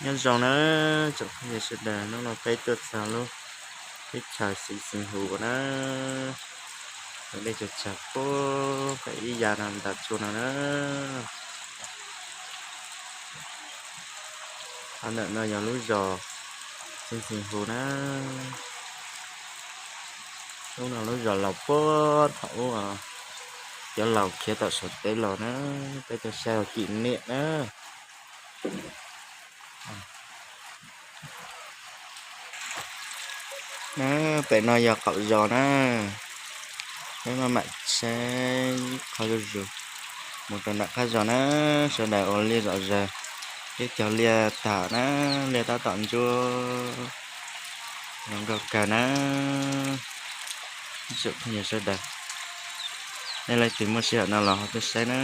Nyob zoo na tsoom phooj ywg sawv daws, hnub no peb tuaj txog lub teb chaws Xeev Xeev Hus na. Tus dej tsag tsag puag pem ib yav no ntag tsuag no na. Qhov ntawm no yog lub zos Xeev Xeev Hus na. Lub no lub zos laus puag thaum ub, cov laus khiav tom Suav teb los na, peb tuaj saib ua kỷ niệm na. Pem no yog qaum zos na, peb maj mam saib qhov zuj zus mus rau nram qab zos na, sawv daws ua liaj zom zaws, teb cog liaj tag na, liaj tab tom ntsuab, zoo nkauj kawg na. Ib tsoom phooj ywg sawv daws, nej leej twg muaj sij hawm no los ho tuaj saib na,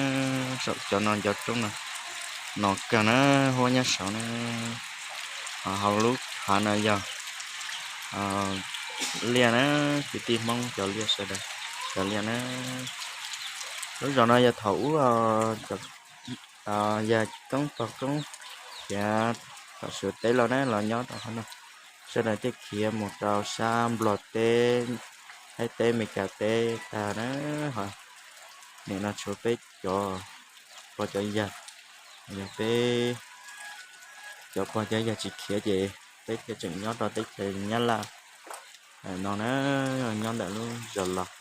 saum cov no cov roob no, no kawg na, huab nyob saud na. Ho hauv lub hav no yog liaj na, kwv tij Hmoob cov liaj sawv daws, cov liaj na. Lub zos no yog thaum ub yawg koob pog koob khiav tom Suav teb los na, los nyob rau qhov no, sawv daws thiaj khiav mus rau sab Nplog teb, Thaib teb, Meskas teb tag na. Ho nim no tshuav peb cov pog cov yawg, yog peb cov pog cov yawg tsis khiav ces peb thiaj tseem nyob rau teb chaws Nyab Laj no na, nyob ntawm lub zos laus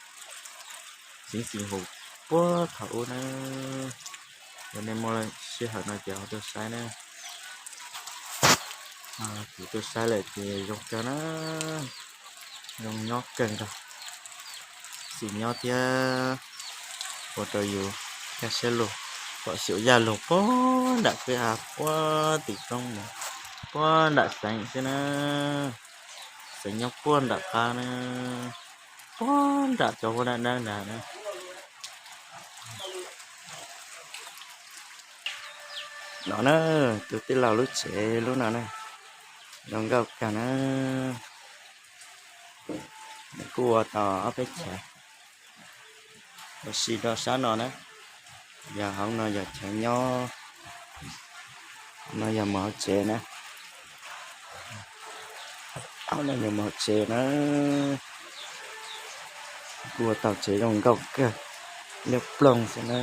Xeev Xeev Hus puag thaum ub na. Yog nej muaj sij hawm no ces ho tuaj saib na. Kuv tuaj saib lawm ces zoo kawg na, zoo nyob kawg nkaus, xis nyob thiab ua rau yus kaj siab lug, pom xyuas yaj lug puag nram kwj ha puag tim roob mus, puag nram xeev xwb na, xeev nyob puag nram qab na, puag nram cov huab dawb dawb ntag na. No na, tus tij laug lub tsev lub no na, zoo nkauj kawg na. Nws kuj ua tau ob peb chav ua si rau sab no na. Yog hauv no yog chav nyob, no yog mus hauv tsev na. Hauv no yog mus hauv tsev na. Kuj ua tau tsev zoo nkauj kawg, liab ploog xwb na.